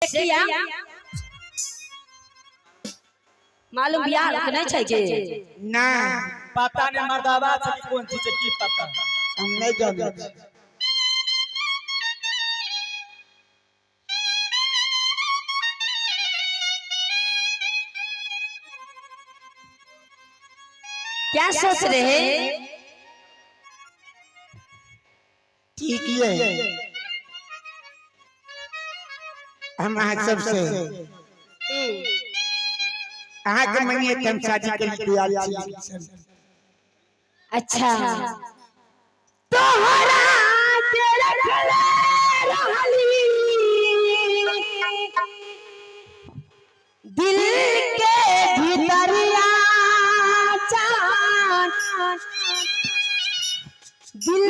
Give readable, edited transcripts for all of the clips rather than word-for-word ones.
किया मालूम बियाह के नहीं छै के? ना। पता नहीं मर्दावा छै कि कोन चीज छै, की पता। हम नहीं जानै छी। क्या सोच रहे हैं? ठीक ये हम अहाँ सबसे अहाँ के मनिए त हम शादी के लिए तैयार छी। अच्छा तोहरा के रखले रहली दिल के भीतरिया चान, दिल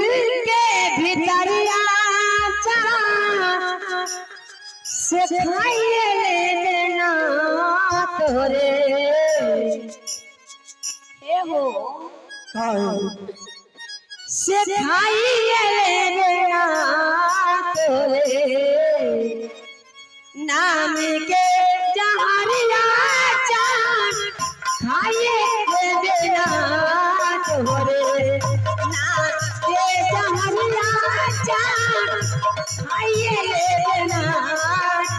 के भीतरिया चान से खाइए लेना तोरे ए हो से खाइए लेना तोरे नाम के जहरिया चान, खाइए लेना तोरे नाम के जहरिया चान, खाइए लेना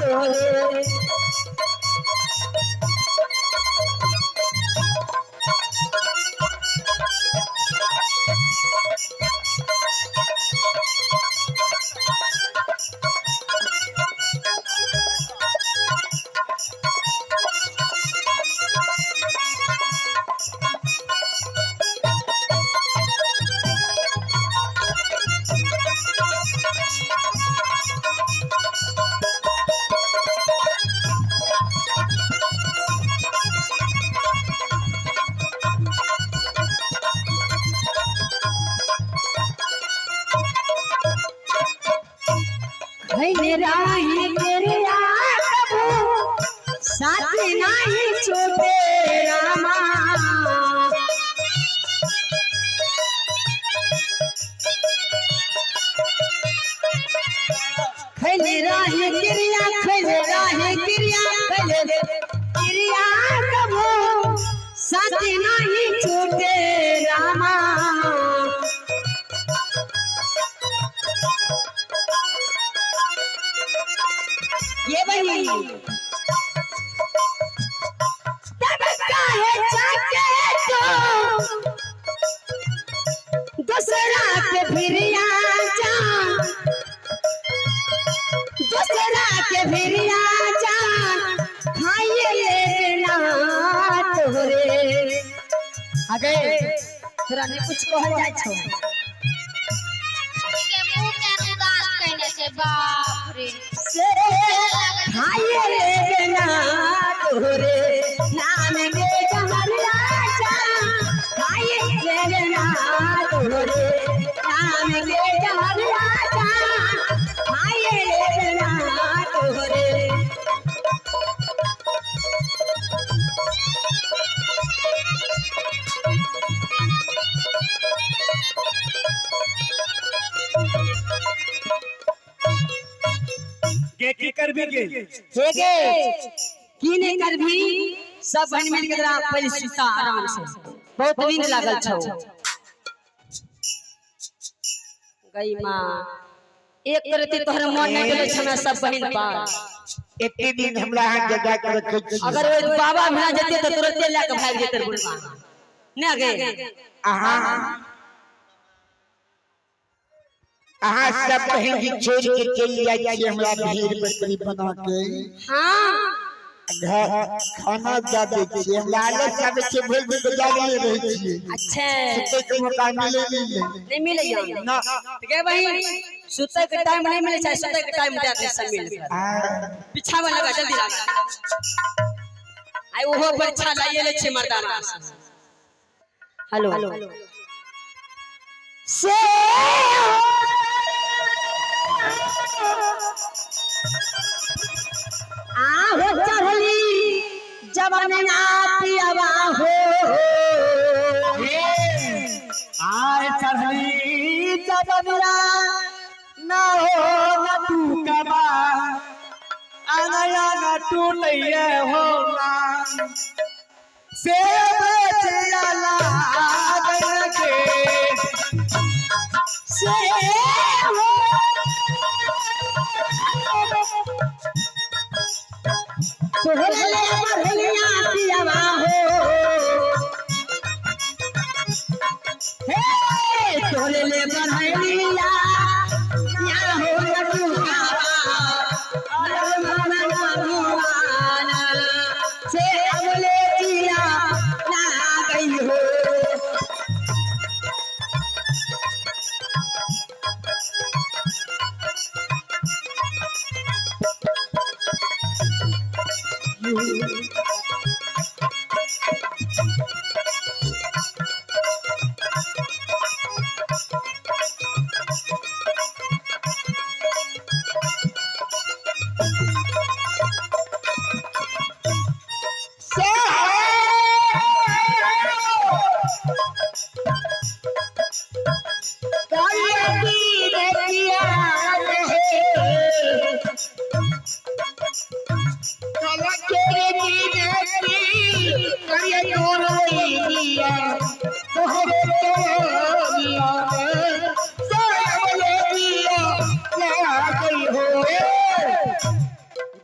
तोरे। खैले राही मेरे कबू साथ नाही छोटे रामा, खैले राही क्रिया, खैले राही क्रिया, खैले क्रिया कबू साथ नाही छोटे रामा। ये बही तब काहे जाके तो दूसरा के भिरिया जा, दूसरा के भिरिया जा, खाइए लेना तोरे। आगे तोरा नहीं कुछ कहल जाय छौ। के मुंह के उदास कहने से बाप रे से खाइए लेना तोरे नाम के जहरिया जा, खाइए लेना तोरे नाम के जहरिया जा, खाइए लेना तोरे। के की करबी गे? हे गे की नहीं करबी, सब बहन मिल के जरा पहले सुता आराम से, बहुत नींद लागल छौ। गई माँ एक तरह तोहर मन नहीं गेलै छौ सब बहन पार। एते दिन हमरा अहाँ जगा के रखै छी। अगर ओइ बाबा भना जेते त तुरंते लए के भागि जेते बुढ़वा ने गे। अहाँ अहाँ सब बहन जी छोड़ के चलि जाइ छी हमरा भेड़ बकरी बना के। हाँ घर खाना दऽ दै छियै, हमरा आलस आबै छै, भरि दिन तऽ जागले रहै छियै। अच्छा सुतै के मौका मिलै नहि यै। नहीं मिलैया ना। गे बहिन सुतै के टाइम नहीं मिलै छै, सुतै के टाइम दे दे सब मिल के। पीछा में लगा जल्दी लगा। आई ओहो परीक्षा लाइए ले छै मर्दाना। हेलो से आहो चढ़ली जवनिया पियवा हो, आय चढ़ली जवनिया ना हो ना तू कबा आंगई माया न टूटैया हो ना से बचिया लागल के से हो तोहरे ले बढ़िया पियावा हो, हे तोहरे ले बढ़िया या हो लडुआवा लडुआना से अमले जिया ना गई हो। से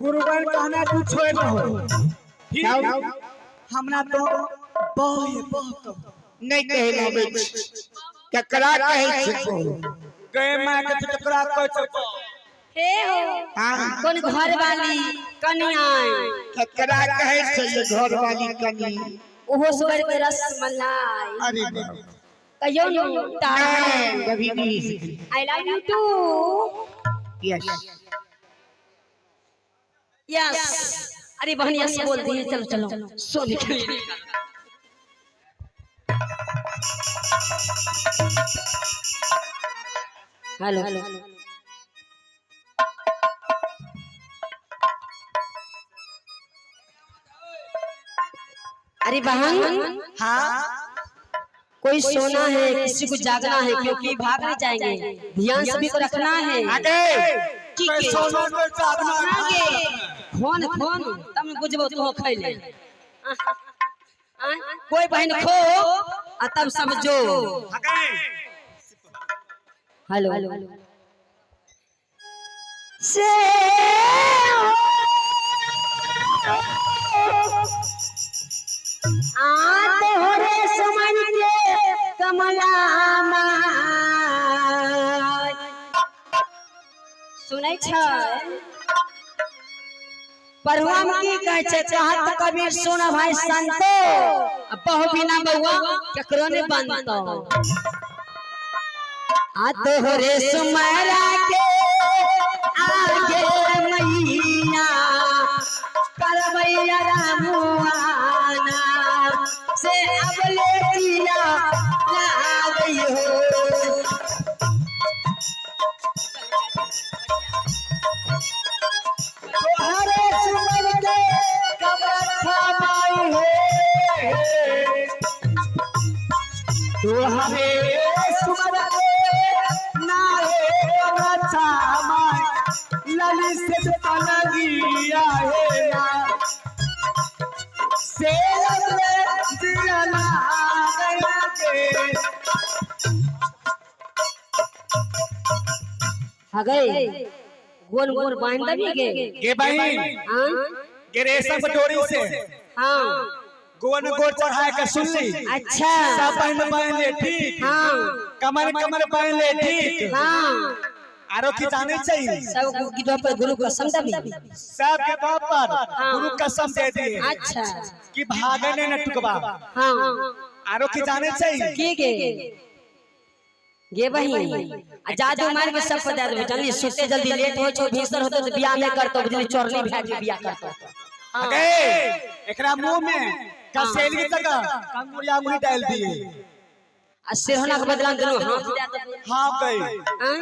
गुरुगण कहना तू छोड़ न हो ठीक हमरा तो बह बह कहो। नहीं कहे अबै छै ककरा कहै छै कहू? गए मां के टकरा कहै छै बह। हे हो हाँ कौन घर वाली कनिया ककरा कहै छै ये घर वाली कनी ओहो सुबर के रस मलाई अरे बाप कहियो नु नहीं कभी नहीं सीखी। I love you too. Yes. Yes. अरे बहन यस बोल दिए, चलो चलो सोने के लिए। हेलो अरे बहन हाँ कोई सोना है, किसी को जागना है, क्योंकि भाग नहीं जाएंगे, ध्यान सभी को रखना है। आगे ठीक कोई है सोना कोई जागना आगे फोन फोन तब बुझबो तो खैले कोई बहन खो आ तब समझो। आगे हेलो से आ तोहरे सुमन के कमला माय सुनै छै पढ़ुआ में की कहै छै, कहत कबीर सुन भाई संतो, आ बहु बिना बउआ केकरो ने बनतो। आ तोहरे सुमरा के आगे मैया करबैया रामुआना से अब ले जिया लागई हो। तोहरे सुमन के कमर माई हे तोहरे सुमन के नाहे कमर माई लली से पलगिया हे ना से लगे जिया लागल के आ गए गोल गोल बांध दबी के गे बहिन हाँ गे रेशम डोरी से हाँ गोवन गोर चढ़ाए के सुन ली अच्छा सब बहन बहन ले ठीक हाँ कमर कमर पहन ले ठीक हाँ आरो की जाने चाहिए सब गिरह पर गुरु कसम दबी सबके बाप पर हाँ। गुरु कसम दे दिए अच्छा कि भागने न टुकबा हाँ आरो की जाने चाहिए की गे गे बहिन आ जादू मार के सब पता देबे जल्दी सुते जल्दी लेट हो छो भीसर होतो तो बियाह नहीं करतो बुझली चोरनी भए के बियाह करतो। हाँ। अगे एकरा मुंह में कसेली के जगह कंगुरिया अंगुरी डाल दिए आ सिरहना के बदला में दुनू हाथ दे देबे। हाँ गई हाँ?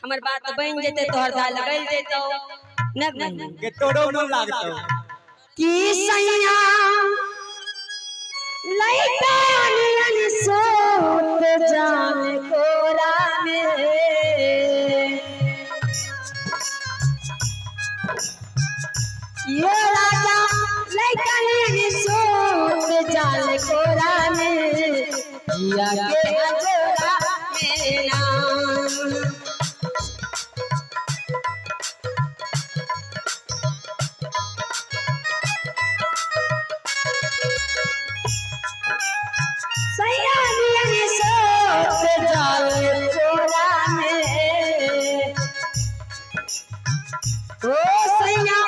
हमर बात बन जेते तोहर दाल लगल जेतो न बहिन के तोरो मन लागतो की सैया लैका नियन सोत जान कोरा में यो राजा लैकनी सोत जाल कोरा में जिया के अजोरा में ना। सैया सोत जाल कोरा में ओ सैया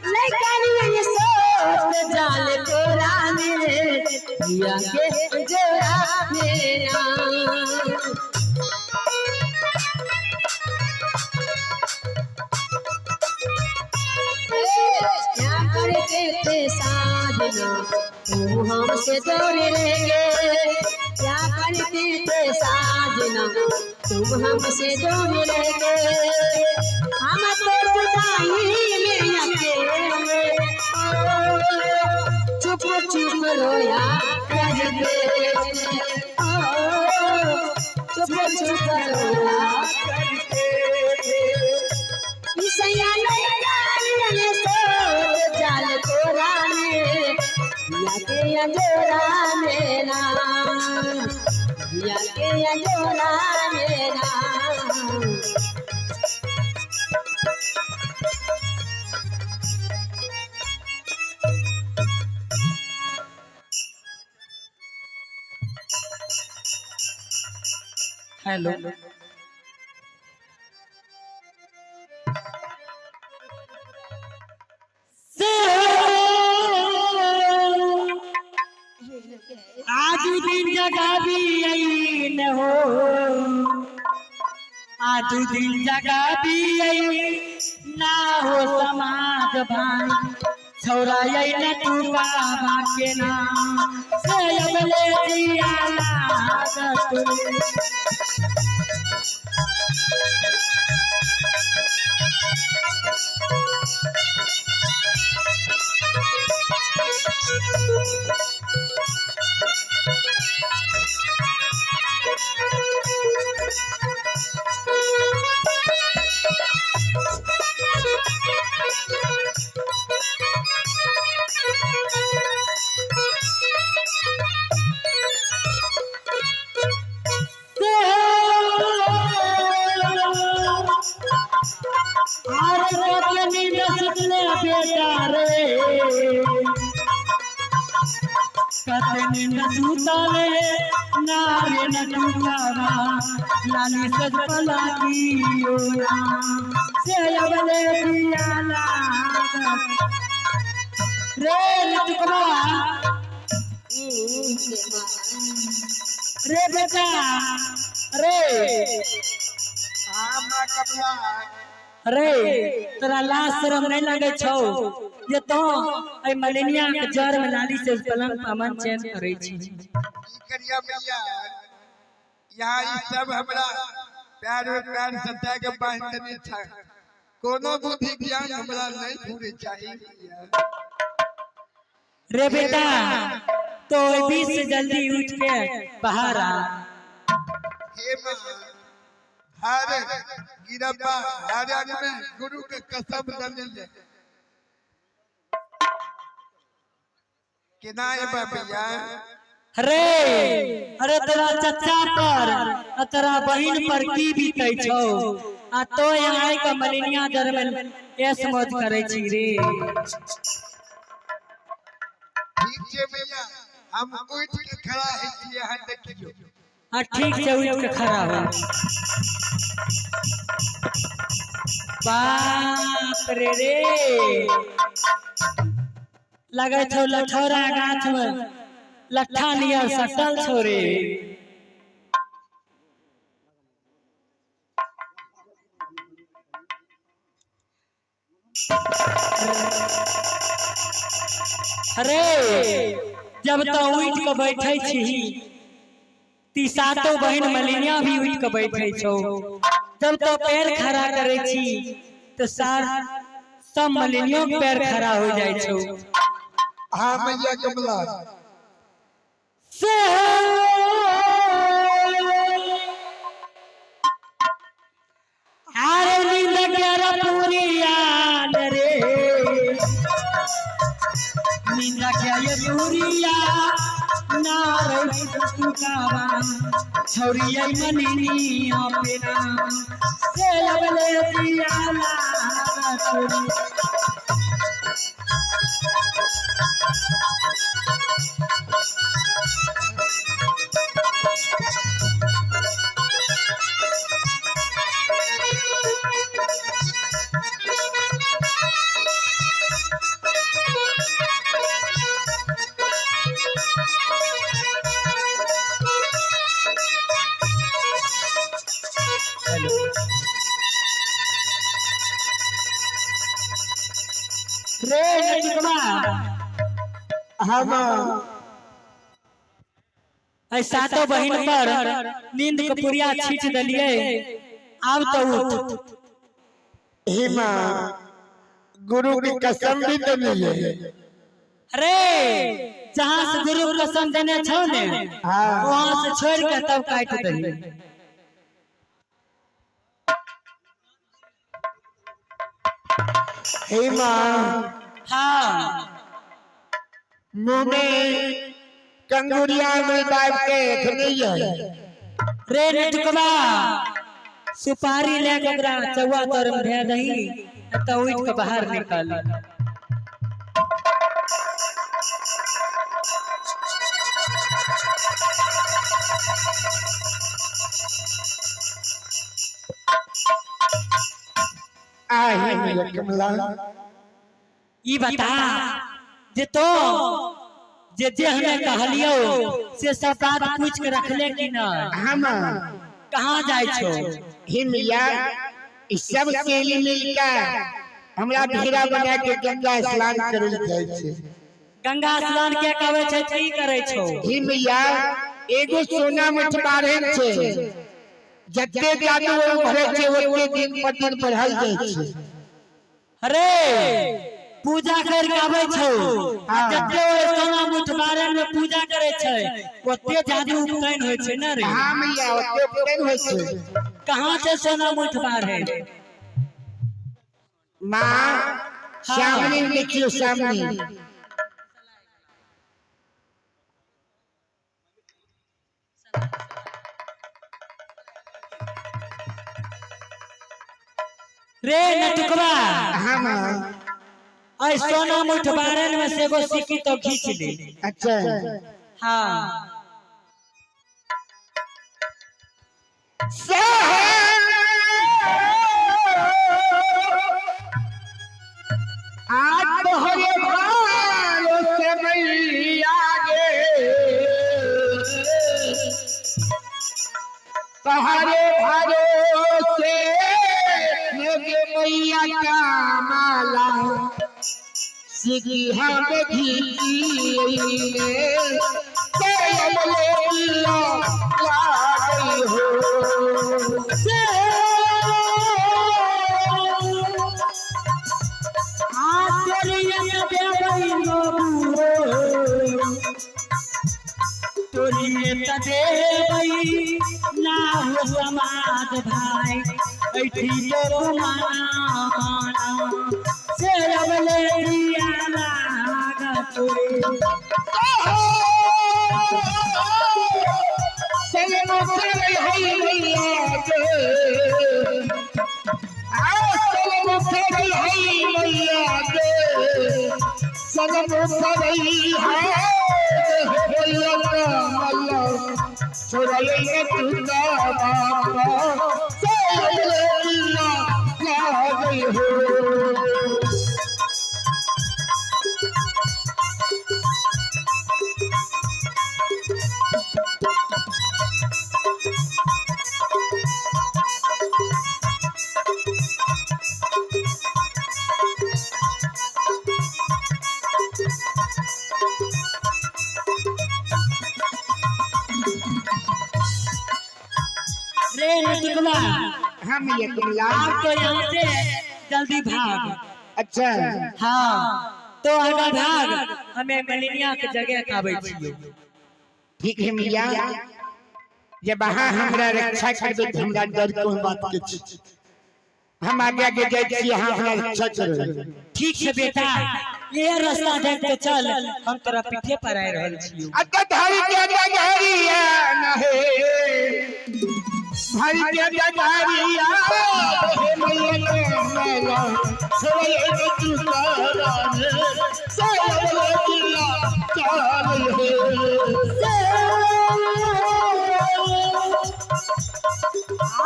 लैकनी सोत जाल कोरा में जिया के जोरा में ना। क्या करते थे साधना तुम हमसे दूर रहेंगे, क्या करते थे साधना तुम हमसे दूर रहेंगे। हम तो जुदाई में अकेले ओ, चुप चुप रोया करते ओ, चुप चुप रोया ईसैया लैकनी सोत जाल कोरा में जिया के अंजोरा में ना, जिया के अंजोरा में ना। हेलो आज दिन जगाबी आई न हो, आज दिन जगाबी आई ना हो समाज भाई छौरा आई न तू बाबा के नाम से अबले जिया लागत। लाली सज पलाकी से अबले दिया लागत। रे लटकवा रे बेटा रे हाँ माँ कमला रे तोरा लाज शरम नहीं लगे छौ जे तो एहि मलेनिया के जड़ में लाली से पलंग पर अमन चैन करै छी। की करिया मैया, यहाँ ई सब हमरा पैर में पैर सटा के बांध देने छा, कोनो बुद्धि ज्ञान हमरा नहीं पूरे चाहिए मैया। रे बेटा तो ओहि बीच से जल्दी उठ के बाहर आ। हे माँ, हर गिरब्बा हर अंग में गुरु के कसम दने ले केना एबा भैया? रे अरे तोरा चचा पर आ तोरा बहिन पर की बीतै छौ आ तो यहाँ आइ के मलेनिया जड़ में ऐश मौज करै छी रे। ठीक छै भैया, हम उठ के खड़ा है छियै, अहाँ देखियौ। हाँ ठीक छै, उठ के खड़ा हो। बाप रे रे लगै छौ लठौरा गाछ में लट्ठा नियर सटल छौ रे। अरे जब तो उठ के बैठे छी ती सातो बहन मलिनिया भी उठ के बैठे छौ। जब तो पैर खड़ा करे छी तो सार सब मलिनियों के पैर खड़ा हो जाए छौ। हाँ मैया कमला से आरे नींद के पूरी आन रे। पुरिया नारे तुकावा छौरिया मनिनिया पेना से अबले दिया लागा तोरी। रे नचुकवा, हम ऐ सातो बहिन पर नींद के पुरिया छींच देलिए, आब तो उठ। हिमा गुरु की कसम भी देने है। अरे जहाँ से गुरु के कसम देने छौ ने, हाँ। वहां से छोड़ के तब काट दही। हिमा, हाँ। मुंह में कंगुरिया में दाब के नहीं है। रे नटकवा, सुपारी लेके ओकरा चौवा तर में धे दही त उठ के बाहर निकल। आहे मेरे कमला। ई बता जे तो जे जे हमें कहलियो से सब बात पूछ के रखले कि न? हम कहाँ जाय छो? हिमिया ई सब सहेली मिलकर हमरा घेरा बना के गंगा स्नान करे जाइ छै। गंगा स्नान के कहै छै, की करै छो? हिमिया एगो सोना मठ बारहन छै, जते जादू ओ भरे छै ओते दिन पर दिन बढ़ल जाइ छै। अरे पूजा कर के आबै छौ आ जते ओइ सोना मुठ बारन में पूजा करै छै ओते जादू उपकैन होइ छै ने रे? हाँ मैया, ओते उपटन होइ छै। कहाँ छै सोना मुठ बारन? माँ सामने में देखियो, सामने। रे नटुकवा, हाँ माँ। ऐ सोना मुठ बारन में से एगो सिक्की तो खींच ले। अच्छा। हाँ। आज तोहरे भारो समैया गे, तोहरे भरोसे लगे मैया का माला सिगी हम घी लागई हो। से ना हो समाज भाई ऐठी तो माना से अबले दिया लागा तोरे। हो। रे नटुकवा, हम ये कमला, आप तो यहाँ से जल्दी भाग। अच्छा। हाँ तो आगा भाग, हमें मलिनिया के जगह काबै छियो। ठीक है मिया, जब अहाँ हमरा रक्षा करबै तऽ हमरा डर कोन बात के छै? हम आगे आगे जाइ छी, अहाँ हमरा रक्षा करबै। ठीक है बेटा, ये रास्ता देख के चल, हम तोरा पीठे पर आ रहल छियो। अत धरी के डगरिया न हे, धरी के डगरिया हे मैया मेला सोए के चुकारा रे सोए जिला चाल हे।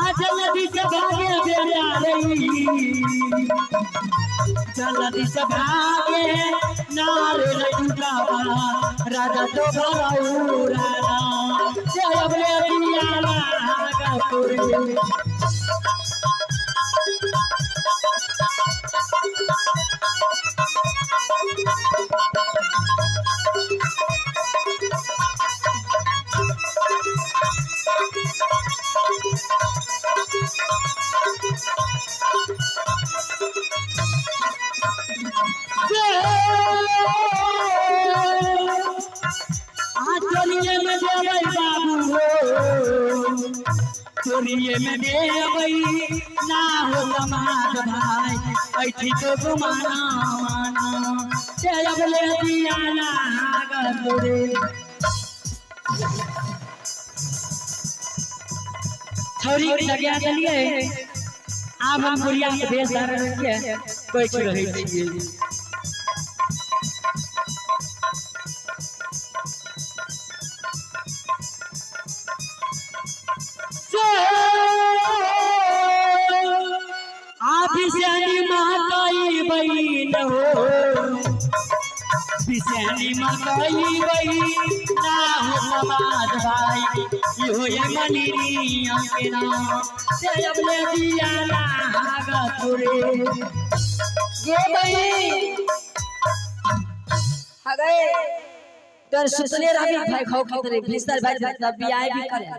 आज नदी से भागे बेरा रही, जल्दी से भागे नारे लुटावा, राजा तो भराऊ राना से अबले दिया लागा तोरे। चोरिए में देबै बाबू हो, चोरिए में देबै ना हो समाज भाई, ऐठी तो घुमाना माना से अबले दिया लागा तोरे। छौरी के जगह देलियै, आब हम गुड़िया के भेष धारण के बैठ रहै छियै। बिसैनी माताई बहन हो, बिसैनी माताई बहन ना हो समाज भाई, इहो ये मनिया के नाम से अबले दिया लागा तोरे। गे बहन हगए तोर सुतले रहबी भाई खाओ खतरे बिस्तर भाई तब बियाह भी करे।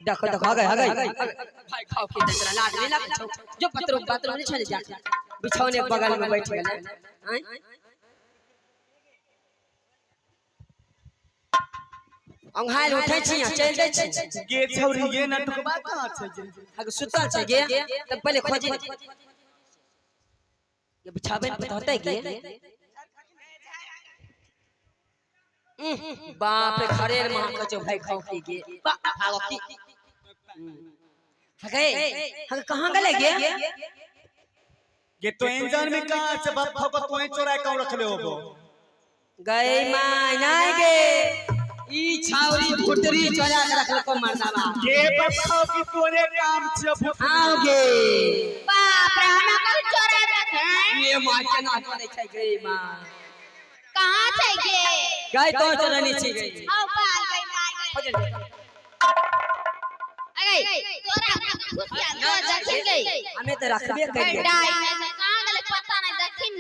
देखो देखो हगए हगए भाई खाओ के तोरा लाज नहीं लागै छौ, जो पत्रो बाथरूम नहीं छले जा बिछौने के बगल में बैठ गेलै। आँय अंघाइल उठै छी चलि दै छी। गे छौरी गे नटुकबा कहाँ छै गे? हग सुतल छै गे, तब पहिले खोजी ये बिछाबै ने होतै गे। बाप रे खड़े रे महा कचो भाई खाओ की गे बा भागो की हगे हगे कहाँ गेलै गे? गे तो इंजन में कहाँ छै बाप खाओ के तोहे चोराय कहाँ रखले होबो? गई माय नहीं गे, ई छावरी फुटरी चोरा के रखलको मर्दावा। गे बाप खाओ की तोरे काम छै भुटरी। आओ गे बाप रे, हमरा कल चोरा रखे। ये माय केना करै छै गे माय? कहाँ छै गे? गई तो चोरनी छी गे। आओ बाल गई मार गई। अरे तोरा खुशिया तो दखिन गई। हमें तो रखबे करिए। डाई में से कहाँ गेलै पता नहीं, दखिन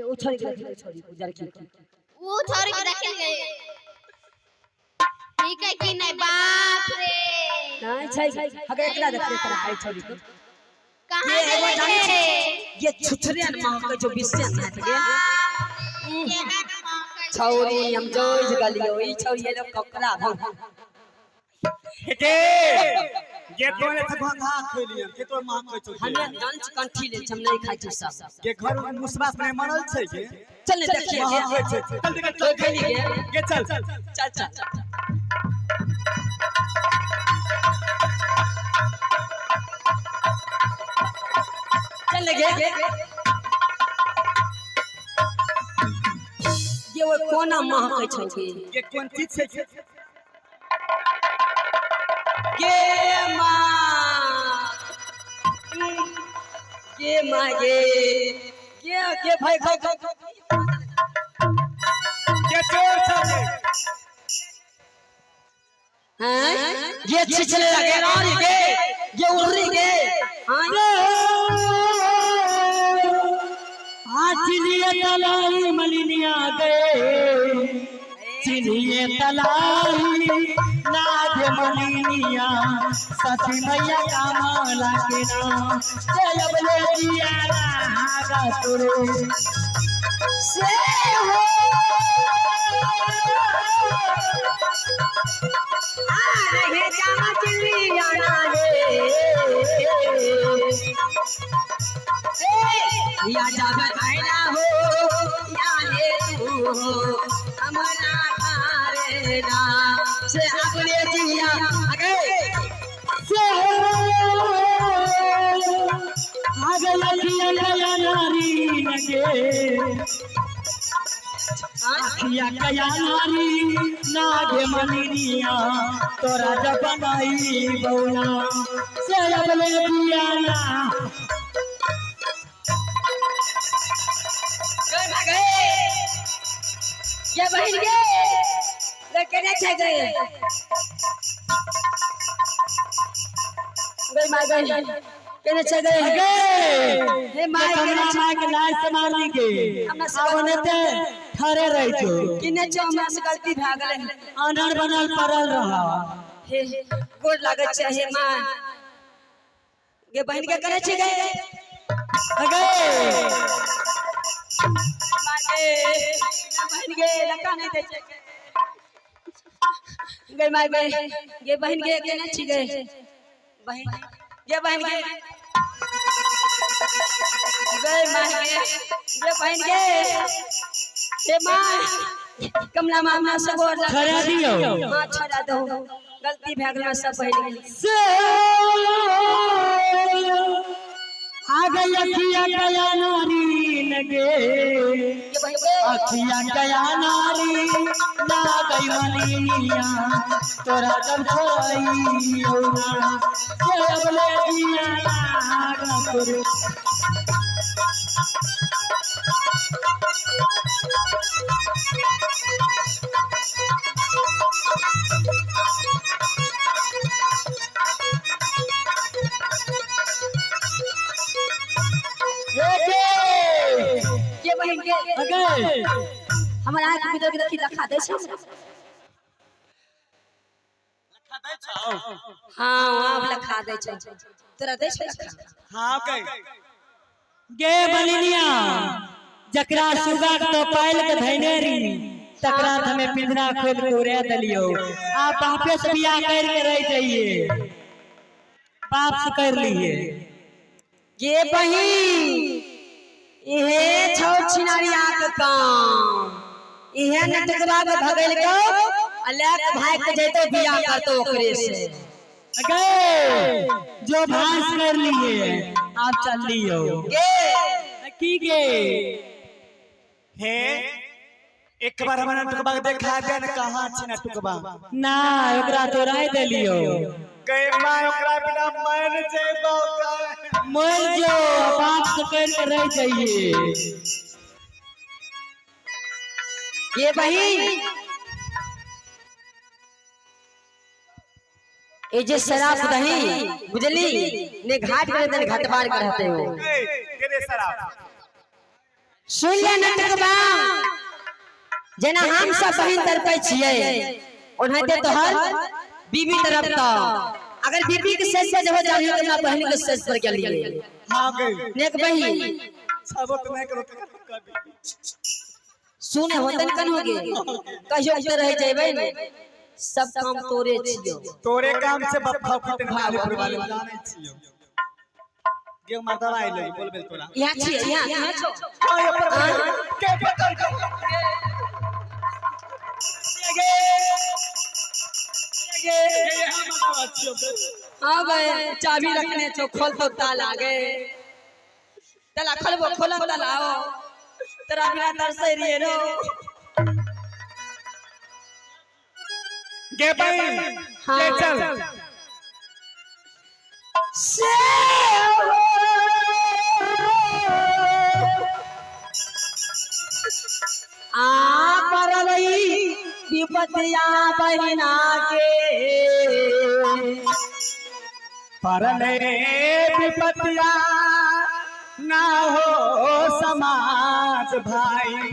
ओ छोड़ी के रखी, छोड़ी उजर की वो छोड़ी के दखिन गई। ठीक है कि नहीं? बाप रे नहीं छै हगे एकला देखते तोरा आई छोड़ी के। कहाँ ये एगो गेलै जानै गे? छी ये छुछरे न महकै छौ बिस्से न हेतै गे। छौरी हम जोइज गेलियो, ई छौरी एलो ककरा भंग। गे गे तोरे से भंगा खैलियन के तोर मां कहै छौ? हमे जानै छी कंठी ले हम नहीं खाइ छी सब। गे घर में मुसबा से नहीं मरल छै गे? चल ने देखिए गे। महकै छै। चल देख चल खैली गे। गे चल चल चल चल गे। ये वो कोना महकै छौ गे? गे कोन चीज छै गे? गे माँ गे माँ गे गे गे भाई खाओ खाओ गे चोर छै गे। हैं गे छिछले लगे रानी गे गे उर्री गे। हाँ चिनिए तलाई मलिनिया गए, चिनिए तलाई नाग मलिनिया, सती मैया कमला के नाम से अबले दिया लागा तोरे। से हो आ रहे जामा चिड़िया ना रे या जावे आइला गे। अखिया कया नारी नागे मलिनिया तोरा जब बनाई बौना से अबले दियाना। गए भागे ये बहिन गे, गए केने छै गए, गए माय गए केने छै गए। गे हे my केने कमला छै? My के लाज से मारनी के हमरा से आब ओने ठहरे रह छो। केने छै? हमरा से गलती भए गेलै। आनर बनल पड़ल रहा। हे गोर लागै छै हे my. गे बहिन के केने छै गए? गे my गे, बहिन गे लका नहीं दै छै गे my गे। गे बहिन गे केने छी गे बहिन? गे बहिन गे, गे my गे, गे बहिन गे, हे my Kamla माँ हमरा सब गोर लागै छोड़ा छै। दियौ। हाँ छोड़ा दो, गलती भए गेल सब बहिन गे। से आ गई अखिया कया नारी गे। गे बहिन गे। अखिया कया नारी ना गई मलिनिया तोरा जब छोड़ाई ना से अबले दिया तोरे। गे बहिन गे। अगे हमर आँख भीतर के देखी लखा दै छै। हाँ आब लखा दै छै, तोरा दै छै लखा? हाँ गई। गे मलिनिया जकरा सुगा तो पायल के धैने री तकरा हमें पिंजरा खोल के उड़ा देलियो। आ बापे से बियाह कर के रह जाइए, बाप से कर लिए। गे बहिन इहे छौ छिनारिया के काम, इहे नटकवा के भगैल के आ ले के भाग के जैतो बियाह करतो ओकरे से। गे जो भांस कर लिए आप चल लियो। गे की गे? हे एक बार हमरा नटुकबा के देखा दे ने, कहाँ छै नटुकबा? ना ओकरा तोराय देलियो। गई माय ओकरा बिना मर जेबो गए। मर जो बाप से कर के रह जाइए। गे बहिन ए जे शराब दही बुझली ने घाट पर ने घटबार के रहते हो। गई के दे शराब। सुन ले नटकबा, जेना हम सब बहिन तरपै छियै ओनाहिते तोहर बीबी तरफ तो अगर बीबी के सेज पर जब जाबही त अपना बहिन के सेज पर गेलिए। हाँ गई। नेक बहिन सबो तो नहीं करो कभी। सुने होतन कन होगे कहियो के रह जेबै ने, सब काम तोरे छियो। तोरे काम से बप्पा फुटन वाले वाले जानै छियो। गे मार दवाई ले बोलबे तोरा। यहाँ छियै, यहाँ यहाँ छौ। हां ये पकड़ के पकड़ के गे गे ये हम दवा छियो। हाँ भाई चाबी रखने छौ, खोल तो ताला गे, ताला खोलबो, खोलो ताला आओ, तोरा बिना तरसै रहिए रो। गे बहिन हाँ। गे चल। से आ परलई विपतिया बहिना के। परले विपतिया ना हो समाज भाई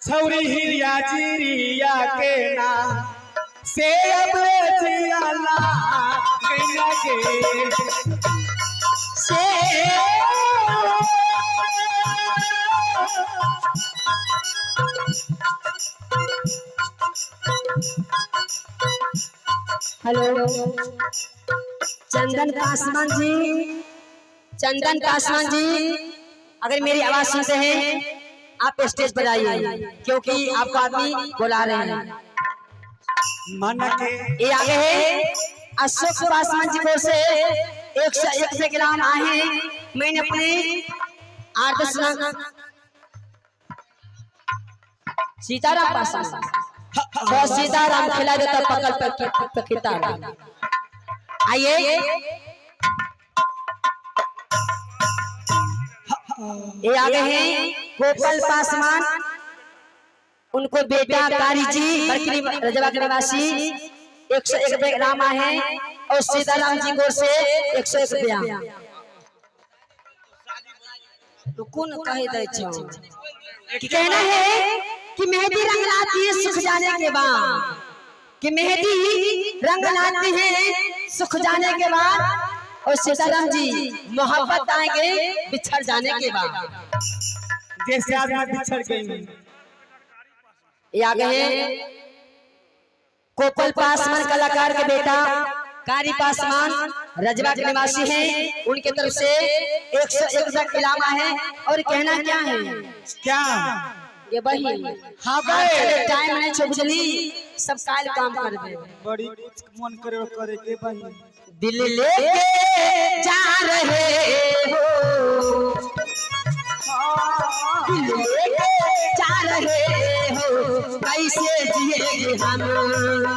छौरी हिरिया चिरिया के ना से अब जियाला गैया के से हेलो चंदन पासवान जी, चंदन पासवान जी अगर मेरी आवाज सुनते हैं आप स्टेज पर आइए क्योंकि आपको आदमी बुला रहे हैं। मन के ये आगे है अशोक पासवान जी को से 101 से ग्राम आए हैं। मैंने अपने 8-10 लाख सीताराम पासवान तो सीताराम खिला देता पकड़ पर पकीता। आइए ये आगे हैं गोपाल पासवान, उनको बेटा कारी जी बरकरी रजवा के निवासी 101 रुपये इनाम आए हैं और सीताराम जी को से 101 रुपया। तो कौन कह दे छो कि कहना है कि मेहंदी रंग लाती है सुख जाने के बाद, कि मेहंदी रंग लाती है सुख जाने के बाद और सीताराम जी मोहब्बत आएंगे बिछड़ जाने के बाद। जैसे आज मैं बिछड़ गई। ये आगे हैं कोपल पासवान कलाकार के बेटा कारी पासवान रजवा के निवासी हैं, उनके तरफ से 101 रुपया इनाम है। और कहना क्या है क्या ये वही हाँ भाई टाइम नहीं छो बुझली, सब काल काम कर दे। बड़ी कुछ मन करे करे के बहिन। दिल लेके जा रहे हो, दिल लेके जा रहे हो, कैसे जिएंगे हम।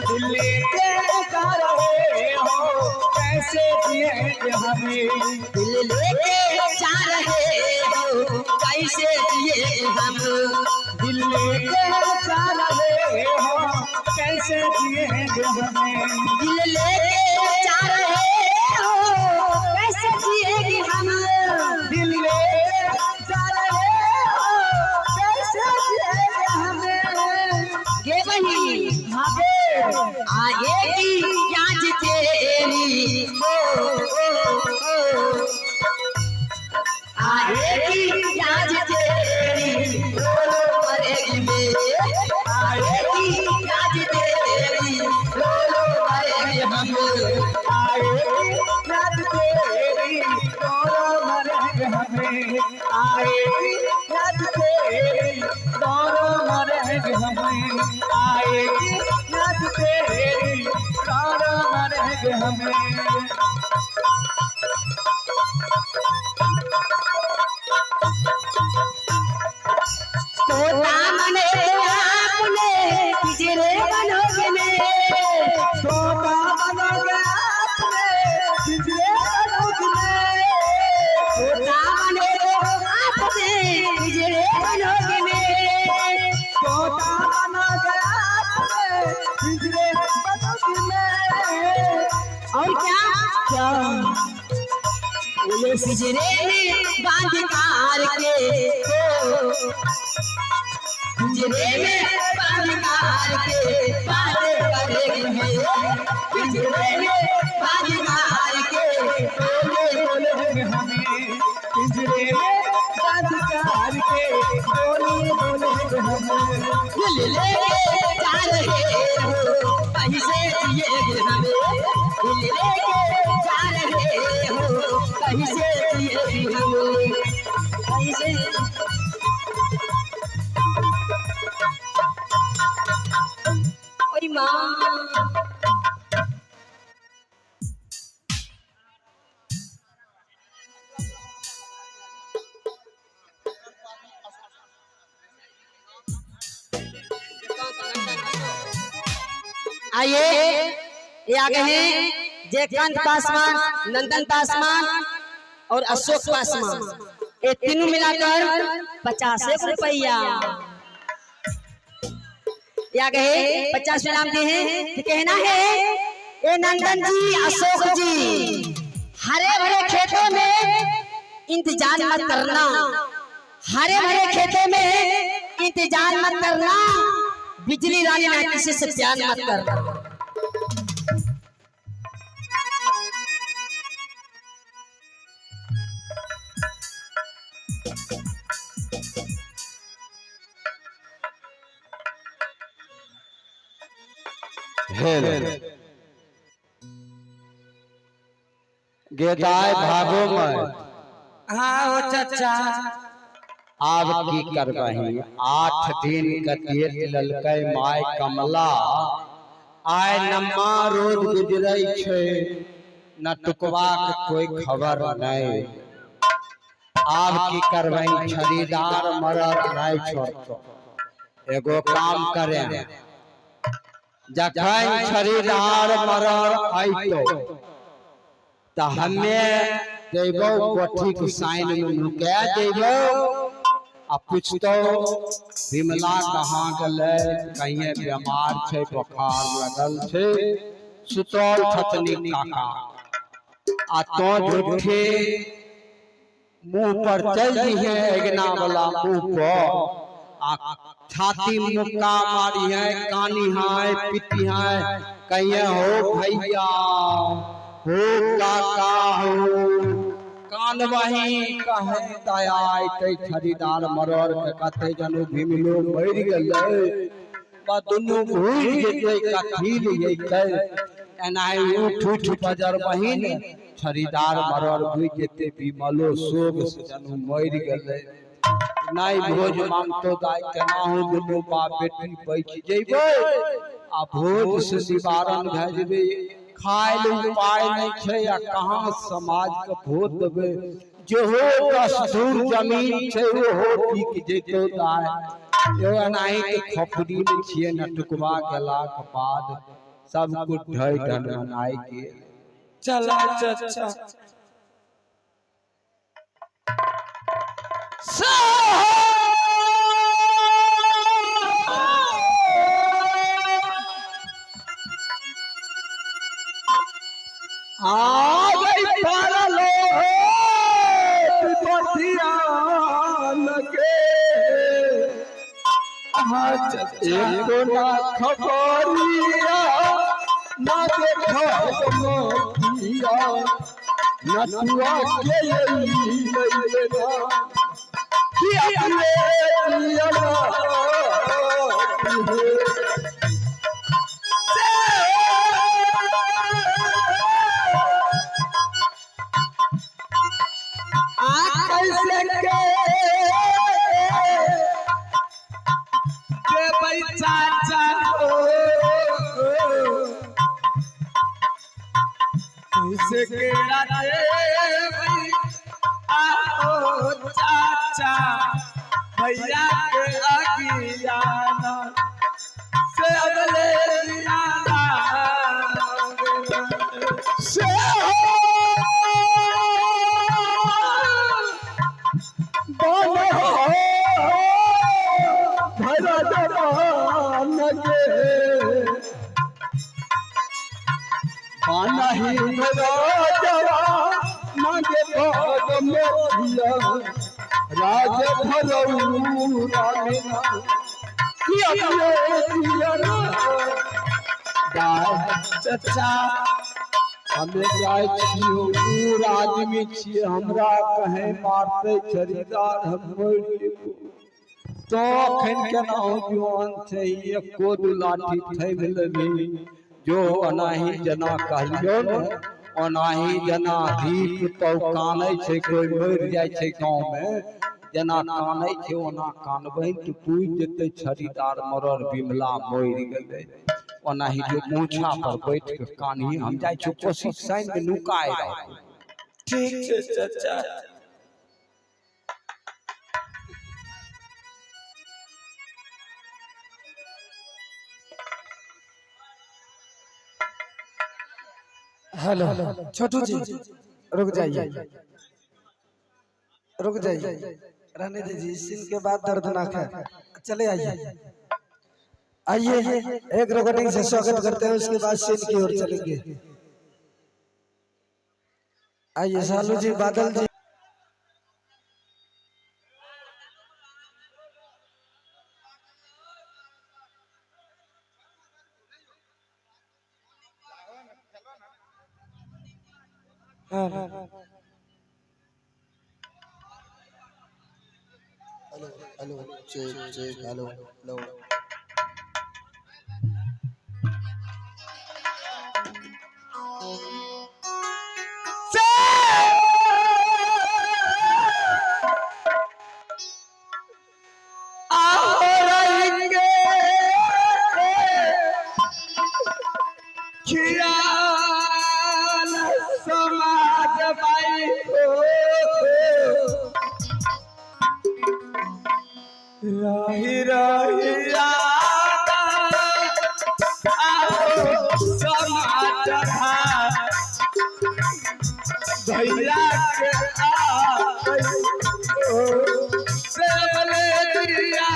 दिल लेके जा रहे हो कैसे जिएंगे हमें। दिल लेके जा रहे हो कैसे जिएंगे हम। दिल लेके जा रहे हो कैसे जिएंगे हमें। दिल लेके जा रहे हो कैसे जिएंगे हम। दिल लेके जा रहे हो कैसे जिएंगे हमें। ये वही आएगी याद तेरी ओ, ओ, ओ। आएगी याद तेरी रो रो मरेगी मैं। आएगी याद तेरी रो रो मरेगी हम। आएगी याद तेरी रो रो मरेंगे हमें। आएगी याद तेरी रो रो मरेंगे हमें। आएगी याद तेरी रो रो मरेंगे हमें। तोता मने तो आपने पिंजरे बनोगे में। तोता बनोगे आपने पिंजरे बनोगे में। तोता बने तो आपने पिंजरे बनोगे में। तोता बनोगे आपने पिंजरे बनोगे में। और क्या क्या पिंजरे में बांध कार के, पिंजरे में बांध कार के बातें करेंगे। पिंजरे में बांध कार के बोले बोलेंगे हमें। पिंजरे में बांध कार के बोली बोलेंगे हमें। दिल लेके जा रहे हो कैसे जिएंगे हमें। दिल लेके जा रहे हो कैसे जिएंगे हम। कैसे ओए माँ। आइए ये आगे हैं जयकांत पासवान, नंदन पासवान और अशोक पासवान, ये तीनों मिलाकर 50 रुपया। ये आगे हैं 50 इनाम दिए हैं। कि कहना है ये नंदन जी अशोक जी हरे भरे खेतों में इंतजार मत करना, हरे भरे खेतों में इंतजार मत करना, बिजली रानी ना किसी से प्यार मत करना। गेदाय भागो मैं। हाँ हो चाचा। आब की करबही 8 दिन का तीर्थ ललकै my Kamla आय नम्मा रोज गुजरै छै न टुकवा के कोई खबर नहीं। आब की करबै, छड़ीदार मरल नहीं छोड़तो। एगो काम करे, जखन छड़ीदार मरल अइतो त हमे देबो कोठी के साइन में नुका देबो आ पूछतो विमला कहाँ गेलै, कहीं बीमार छै, बुखार लगल छै, सुतल छथनी काका। आ तो झूठे मुंह पर चल दिहे अगना वाला मुंह पर आ छाती मुक्का मारी है, कानी है, पिटी है, कहिए हो भैया हो काका हो, कान वही कहे दया अइतै छड़ीदार मरर के, कते जनु भीमलो मरि गेलै बा दुनू घुरि जेतै, कथी लियतै। एनाही उठ उठ बजर बहिन छड़ीदार मरर बुझि जेतै भीमलो शोक से जनु मरि गेलै। नहीं भोज मांगतो दाई, केनाहू दुनू बाप बेटी बचि जेबै आ भोज से निवारण भए जेबै। खाय ले उपाय नहीं छै आ कहाँ समाज के भोज देबै। जेहो 10 धूर जमीन छै ओहो बिक जेतौ दाई। एगो एनाही के खोपड़ी में छियै, नटुकवा गेलाक बाद सब कुछ ढहि ढनमनाइ गेल। चला चाचा। आ गई पारलो विपथिया लगे, एको ना खबरिया ना देखो मोतिया, नटुआ के लेना कि अपने जिया आ कैसे के देबै चाचा हो, कैसे केरा देबै आओ चाचा, भैया के अगियाना से अगले दियाना से बन हो भरदवान के बनही भरदवान के भग मोतिया, राज भरौरा कि अपने दिया चाचा। हमे जाइ छियौ, बूढ़ आदमी छियै, हमरा कहीं मारतै छड़ीदार हम मरि जेबौ। तो अखन केना जुआन छै, एको दू लाठी थमि लेबही जो ओनाही जेना कहलियौ ने ओनाही जेना दीप तो कानै छै, कोइ मरि जाइ छै गाँवमे जेना कानै छै ओना कानबही तऽ बुझि जेतै छड़ीदार मरल बिमला मरि गेलै। ओनाही जो मूछा पर बैठ के कानही, हम जाइ छियौ कोशिश साइन में नुकाय रहबै। ठीक छै चाचा। हेलो छोटू जी, रुक जाइए, रुक जाइए, रहने दीजिए, इस सीन के बाद दर्दनाक है। चले आइए, आइए एक रिकॉर्डिंग से स्वागत करते हैं, उसके बाद सीन की ओर चलेंगे। आइए सालू जी, बादल जी। हाँ hello hello check check hello hello. खियाल समाज बाई हो। रही रही याद आओ समाचार भैया के आ से दिया।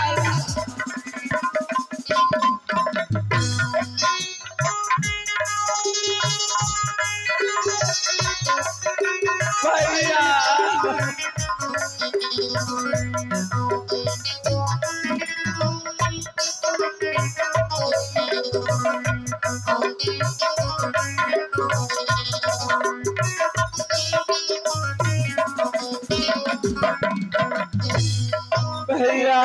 भैया भैया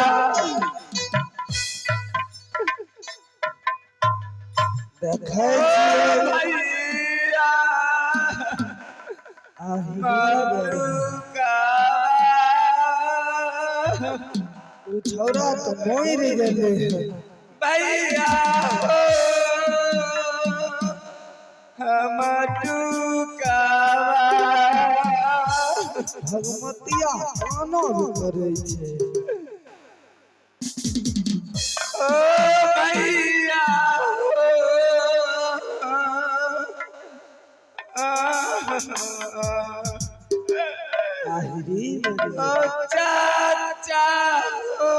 देखै छियै। भैया आहि रे, उ छौड़ा तऽ मरि गेलै। भैया हो हम टुकावा। भगमतिया कानो भी करै छै। ओ भैया हो आहि रे, ओ चाचा हो।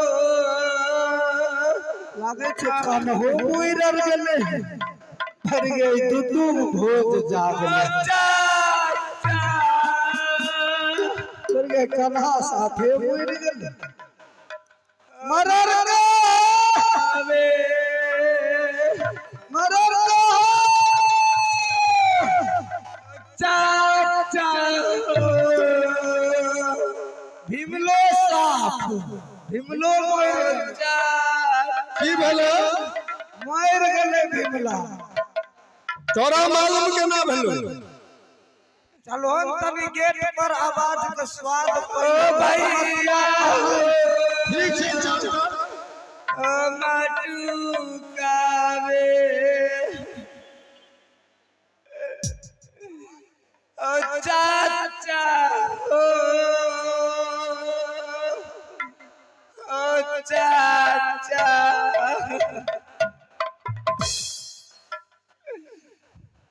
लागै छै कान्हो मरि गेलै। मरि गेल दू दू भोज जागलै। चाचा मरि गेल कन्हा साथे मरि गेलै। मरर गे, आवे मरर गे। चाचा हो। भीमलो साफ भीमलो मरि गेलै। की भेलो? मरि गेलै भीमला। तोरा मालूम केना भेलो? चलो हम तनी गेट पर आवाज के स्वाद। ओ भैया ठीक छै, चल। ओ मटुकावे ओ चाचा हो ओ चाचा।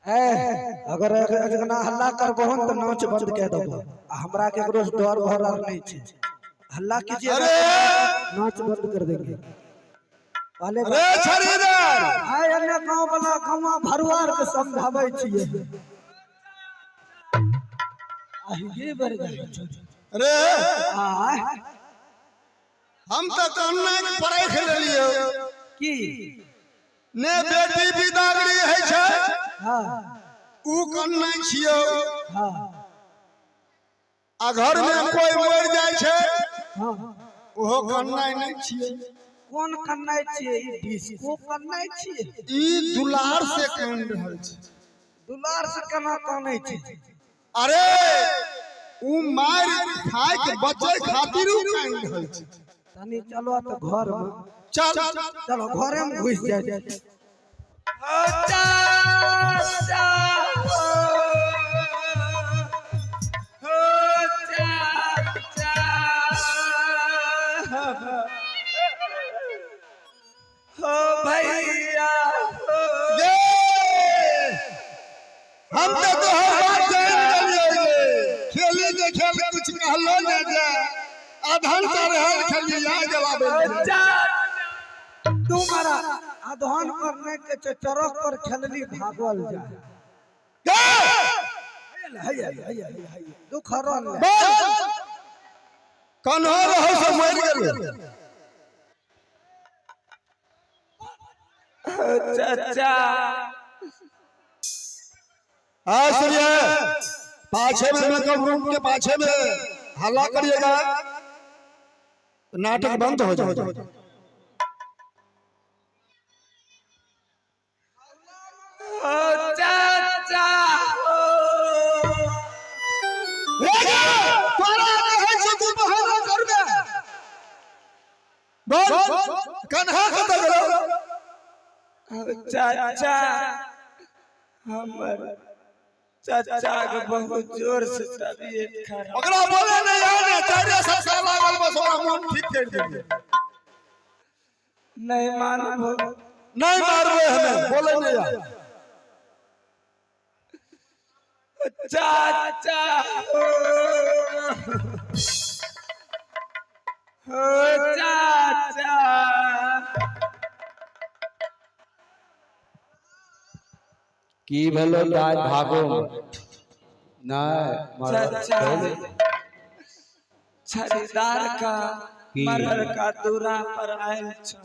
ए, अगर अजना हल्ला करबहो तऽ नाच बंद कए देबो। आ हमरा केकरो से डर भर आर नहीं छै। हल्ला कीजिए, अरे नाच बंद कर देंगे पहले। अरे छड़ीदार। आइ एने गाँव वाला गाँवा भरुआर के समझाबै छियै। आहि गे बड़ गए। अरे, आय। हम तऽ कन्ना के परख लेलियो। की? ने बेटी बिदागरी होइ छै, उ कन्ना छियौ। आ घर में कोई मरि जाइ छै, ओहो कन्ना नहि छियै। कोन कन्नाइ छियै? ई डिस्को कन्नाइ छियै? ई दुलार से कान रहल छै। दुलार से केना कानै छै? अरे, उ मारि खाय के बचे खातिर उ कान रहल छै। तनी चलो तऽ घर में। चल। चलो, घरे में घुस जाइ। ओ चाचा हो हो चाचा हो भैया हो। ये हम तो तोहर बात जान गेलियै गे। खेली जे खेल कुछ कहलो ने जे अधन चढ़ल खेली आ जवाब। चाचा। तू मारा अधन पर नहीं के छै, चरक पर खेलली भागल जाय। हैया हैया हैया दुख हरल ले। कन्हो रहो से मरि गेलो। चाचा। हाँ, सुनिए, पाछे में मेकअप रूम के पाछे में हल्ला करिएगा, नाटक बंद हो जाए। ओ चाचा हो। तोरा कहै छै तू बहाना करबे, बोल कन्हा कतऽ गेलो? चाचा, हमर चाचा के बहुत जोर से तबीयत खराब। ओकरा बोले नहीं आने चारे सस्ता लागल बस ओकरा मन ठीक कर देलियै। नहीं मानबो। नहीं मारबै हमे बोले नहीं आ। चाचा हो हो चाचा। की भेलो दाइ भागो नहीं चाचा छड़ीदार का मरर का दूरा पर आयल छो।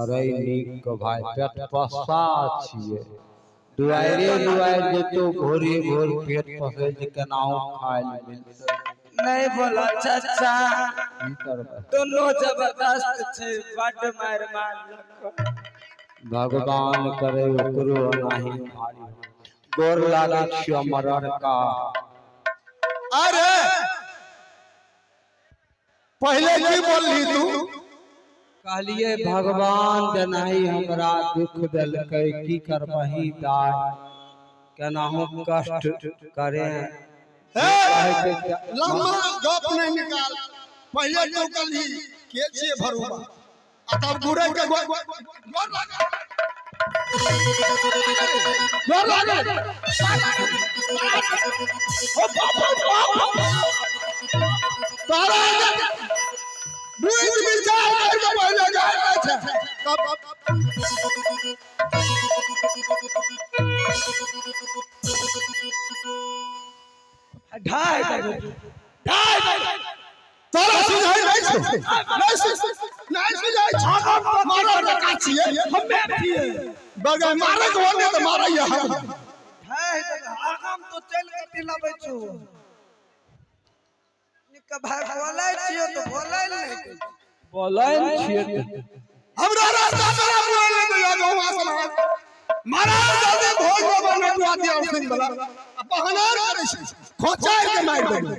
अरे नीक के भाई पेट पसा छियै दुआरे दुआरे जेतो भोरे भोर पेट पसै जे केनाहु खाय लए मिलतै। नहीं बोला चाचा की करबै दोनों जबरदस्त छे बड मार मारलक। भगवान करे ओकरो नाही भारी गोर लागै छियो मरर का। अरे पहले की बोलली तू? कहलिए भगवान जेनाही हमरा दुख देलकै की करबही दाइ केनाहु कष्ट करे। हे लम्बा गप नहीं निकाल। पहले तू कहली के छियै भरुआ आ तब गुरे के गोर लागल गोर लागल ओ बाप बाप तारा बुझ विचार करके पहले जाय छै तब ढाई ढाई तारा सुझाई नहीं छौ नहीं नहीं सुझाई छौ। मारल के का छियै हमे छियै बगैर मारे के होने तऽ मारैया हम। है आगाम तो चल के दिलाबै छौ। निक भाई बोलै छियो तो बोलै नहीं। बोलै छियै हमरा रास्ता तोरा बोलै ले दैया गाँव समाज मारा जल्दी भोज में बने दुआ दिया सिंह वाला आ बहनार करै छै खोचार के मारि देबै।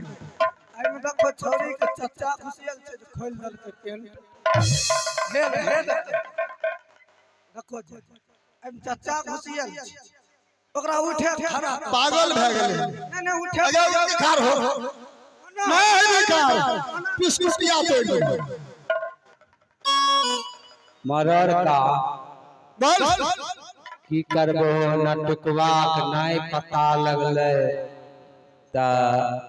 एहिमे देखो छौरी के चचा खुशियल छै जे खोलि देलकै पेंट। हे ले हे ले देखो जे एहिमे चचा खुशियल छै ओकरा उठे खड़ा पागल भए गेलै। नहीं नहीं उठे अगर कार हो नहीं नहीं कार पिसकुटिया तोड़ देबै। मरर का बोल की करबो नटुकबाक नहीं पता लगलै तऽ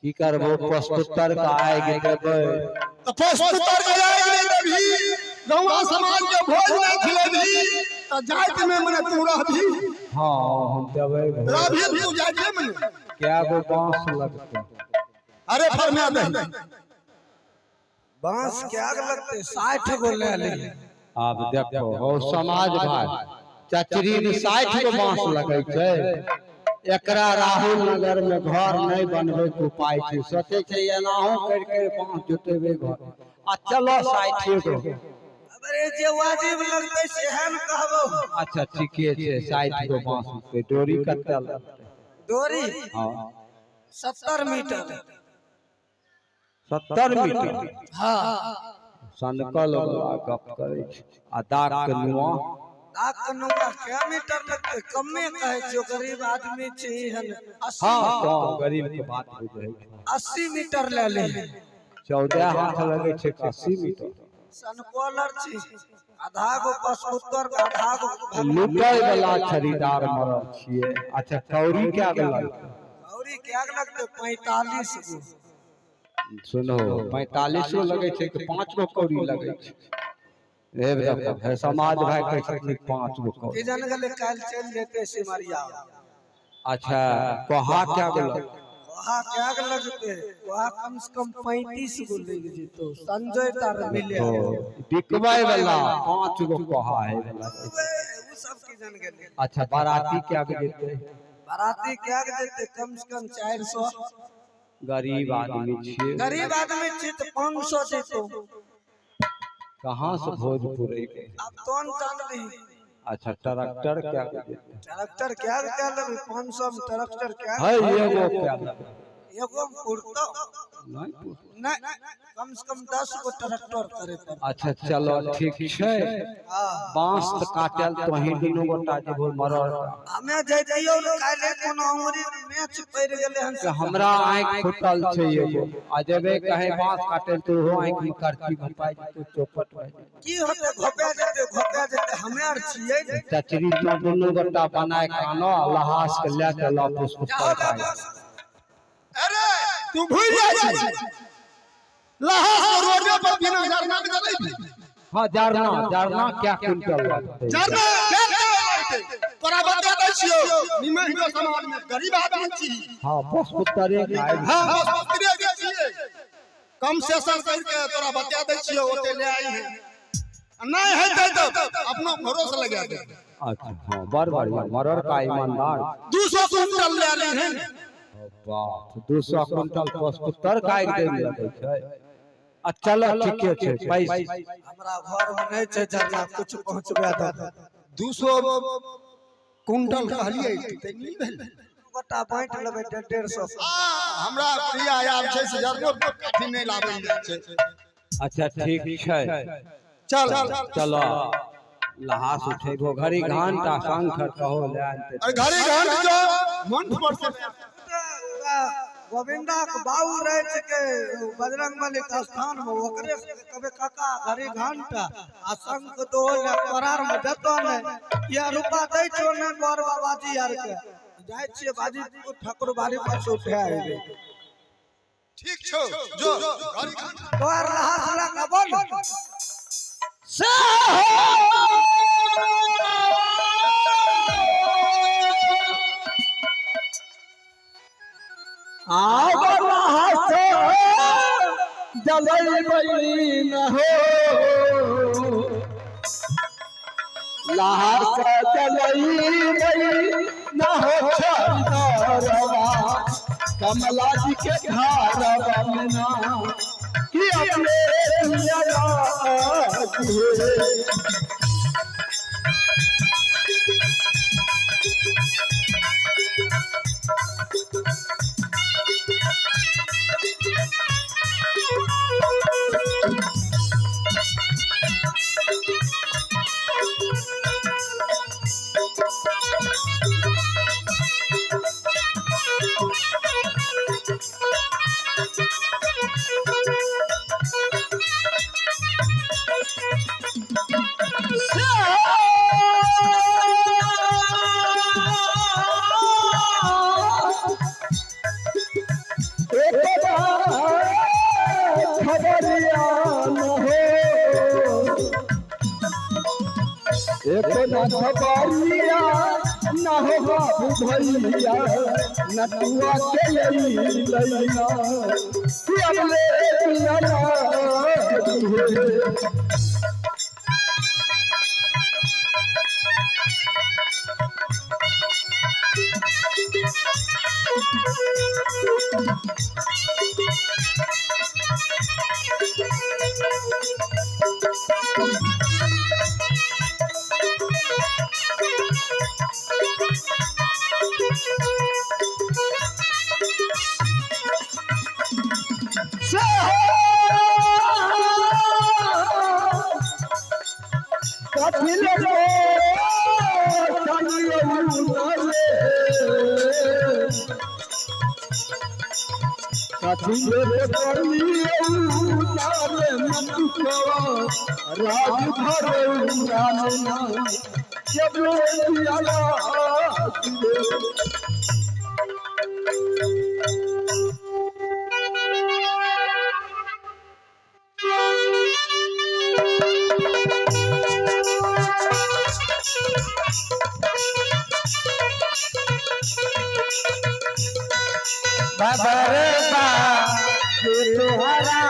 की करबो पशुपुत्र के आगि देबै। तऽ पशुपुत्र के आगि नहि देबही गाँव समाज के भोज नहीं खिलेबही तऽ जाति में मने तू रहबही। हाँ हम देबै भोज। रहबही तू जाति में मने। कै गो बांस लगतै? अरे फरमाया दही बांस के आग लगते 60 गो ले ली। आब देखो हो समाज भाई चचरी में 60 गो बांस लगै छै। एकरा राहुल नगर में घर नहीं बनबै के उपाय छै। सोचै छै एनाहु करि करि बांस जुटेबै घर आ चलो 60 गो। अरे जे वाजिब लगते से हम कहबो। अच्छा ठीके छै 60 गो बांस लगतै। डोरी कते लगतै? डोरी हाँ 70 मीटर। 70 मीटर। हाँ सनकल वाला गप करै छै। आ दाग के नुआ? दाग के नुआ कै मीटर लगते? कमे कहै छियो गरीब आदमी छी हन। हाँ तो गरीब के बात बुझै छै। 80 मीटर ले ले। 14 हाथ लगै छै 80 मीटर। सनकोलर छी आधा गो पशुपुत्र के आधा गो लुटै वाला छड़ीदार मरल छियै। अच्छा कौड़ी कै गो लगतै? कौड़ी कै गो लगतै? 45 गो। सुनो 45 गो लगै छै कि 5 गो कौड़ी लगै छै? हे देखो हे समाज भाई कहै छथिन 5 गो कौड़ी। की जान गेलै काल्हि चलि जेतै सिमरिया। अच्छा कोहा कै गो लगतै? कोहा कै गो लगतै? कोहा कम से कम 35 गो लागि जेतौ। संजय तार मिले बिकबै वाला 5 गो कोहा है वाला। उ सब की जान गेलै। अच्छा बाराती कै गो जेतै? बाराती कै गो जेतै? कम से कम 400। गरीब आदमी छियै। गरीब आदमी छी तऽ 500 जेतौ। कहाँ से भोज पुरेबै? अब तोन जानबही। अच्छा ट्रैक्टर कै गो जेतै? ट्रैक्टर कै गो कै लेबै? 500 में ट्रैक्टर कै है एगो कै लेबै? एगो में पुरतौ? नहीं पुरतौ। नहीं। कम से कम 10 गो ट्रैक्टर करे पड़तै। अच्छा चलो ठीक छै। हाँ। बांस तऽ काटल तोही दुनू गोटा जेबो मरड़। हमे जइतियौ ने काल्हि कोनो अंगुरी मे मेच पड़ि गेलै हन। से हमरा आँखि फूटल छै एगो आ जेबे कहे बांस काटल तऽ ओहो आँखि मे करची घोपाइ जेतौ, चौपट भए जेतौ। की होतै, घोपा जेतै, घोपा जेतै, हमे आर छियै ने। चचरी तो दुनू गोटा बनाय के आनो, लहास के लए के ला पुष्प जाओ पर। बाबा। अरे तू भूल जाइ छी, लहास के रोडे पर बिना जरना के जलेबी। हाँ, जरना जरना क्या क्विंटल लगतै? जरना क्या लगतै? तोरा बता दै छियौ, निमन हिन्दू समाज में गरीब आदमी छी। हाँ, पुष्पोत्तरे के आबि। हाँ, बस पुत्रे के छियै, कम सेशन करके तोरा बता दै छियौ, ओते ले आई है, नहीं हेतै तऽ अपनो घरो से लगा दे। अच्छा हाँ, बड़ बढ़िया, मरड़ का ईमानदार। 200 क्विंटल ले ली है। बाप, 200 क्विंटल पुष्पोत्तर काटि दै मे लगै छै। आ चलो ठीके छै, पैसा हमरा घर मे नहि छै जरना, कुछ पहुँचबे दे। 200 क्विंटल कहलियै तऽ नहि भेलै। गोटा बाँटि लेबै 150-150। आ हमरा प्रिया आब छै से जरनो काठी नहि लाबै छै। अच्छा ठीक छै। चल। चलो लहास उठेबो, घड़ी घंटा शंख कहो ले आनतै। अरे घड़ी घंट जो मंच पर से गोविंदा के बाबू रहे छै बजरंग बली के स्थान में, ओकरे से कभी काका घड़ी घंटा आ शंख दो ले करार में देतो ने या रुपा दै छो ने। बर बाबाजी आर के जाइ छियै बाजी ठाकुर बाड़ी पर से उठे आइबे। ठीक छौ, जो घड़ी घंट। तोहर लहास लए के बोल। आब लहास जलैबै न हो, लहास जलैबै न हो छरवा कमला जी के घरवा में ना कि अपने दुनिया हे। खबरिया न हो, एक न खबरिया न हो बाबू भैया नटुआ के लैना कि अब ले पिया ना हे। कथिल राज भर जब बाबर बा के तोहरा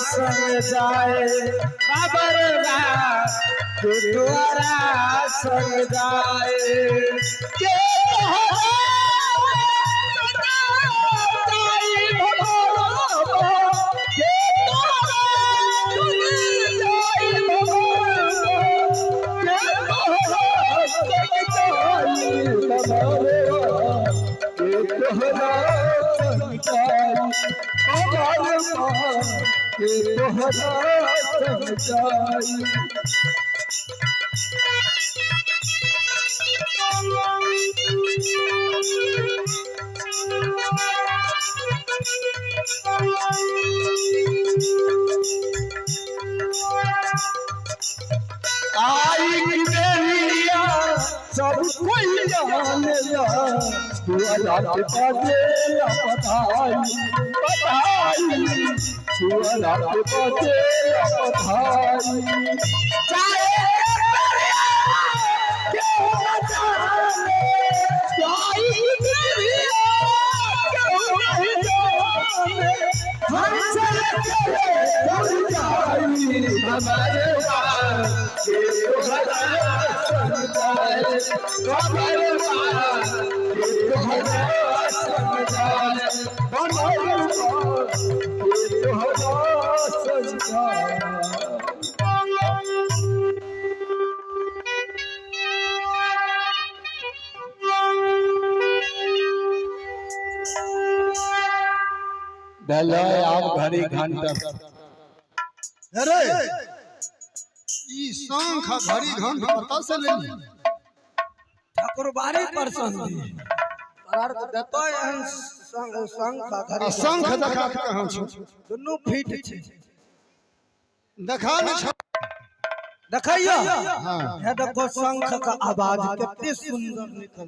संग जाए, बाबर बा के तोहरा संग जाए, के तोहरा संग जाए भगवान, के तोहरा संग जाए भगवान, के तोहरा संग जाए भगवान, के तोहरा संग जाए भगवान। के तोहरा संग जाई। आई की बेरिया सब कोई जानेला, दुआरा पे बाजेला बधाई बधाई, दुआरा पे बाजेला बधाई। जाए के दरिया केहू न जाने, जाई के दरिया केहू नहीं जाने, हम चल के चल जाई हमारे बाप के तोहरा संग जाए, हमारे बाप के तोहरा संग जाए, हमारे बाप के तोहरा संग जाए। भेलै आब घड़ी घंटा। अरे ई शंख आ घड़ी घंट कतऽ से लेली? ठाकुरबाड़ी पर संधि तोरा के देतो एहन शंख शंख आ आ घड़ी। शंख देखा के कहाँ छौ? दुनू फिट छै। देखा ने छौ। देखैयो। हाँ। हे देखो, शंख का आवाज कते सुंदर निकल।